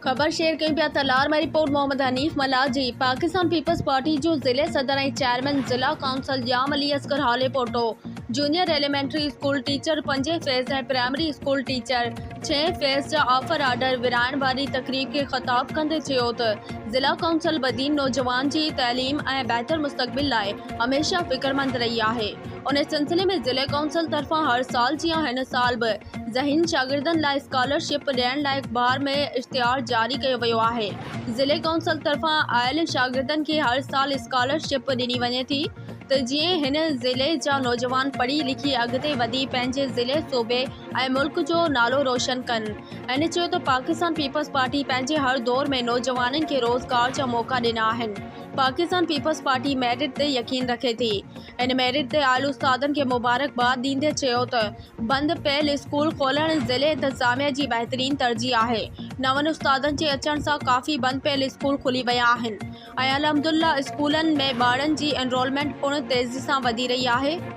خبر شيئر ڪيون پيا تلار مان رپورٽ محمد حنيف ملاح جي پاڪستان پيپلز پارٽي جو ضلعي صدر ۽ چيئرمين ضلع council Jam Ali Asghar Halepoto junior elementary school teacher پنجين فيز ۽ پرائمري اسڪول ٽيچر ڇهين فيز جا آفر آرڊر ورهائڻ واري تقريب کي خطاب ڪندي چيو ته ضلع ڪائونسل بدين نوجوان جي تعليم ۽ بهتر مستقبل لاء هميشه فڪرمند رهي آهي ان سلسلي ۾ ضلعي ڪائونسل طرفان هر سال جيان هن سال به ذهين شاگردن لاء اسڪالرشپ ڏيڻ لاء اخبار ۾ اشتهار جاري ڪيو ويو آهي. ضلعي ڪائونسل طرفان آيل شاگردن کي هر سال اسڪالرشپ ڏني وڃي ٿي ته جيئن هن ضلعي جا نوجوان پڙهي لکي اڳتي وڌي پنهنجي ضلعي، صوبي ۽ ملڪ جو نالو روشن ڪن. هن چيو ته پاڪستان پيپلز پارٽي پنهنجي هر دور ۾ نوجوانن کي روزگار جا موقعا ڏنا آهن. پاڪستان پيپلز پارٽي ميرٽ تي يقين رکي ٿي. هن ميرٽ تي آيل استادن کي مبارڪباد ڏيندي چيو ته بند پيل اسڪول کولڻ ضلعي انتظاميا جي بهترين ترجيح آهي، نون استادن جي اچڻ سان ڪافي بند پيل اسڪول کلي ويا آهن ۽ الحمدالله اسڪولن ۾ ٻارڙن جي انرولمينٽ پڻ تيزي سان وڌي رهي آهي.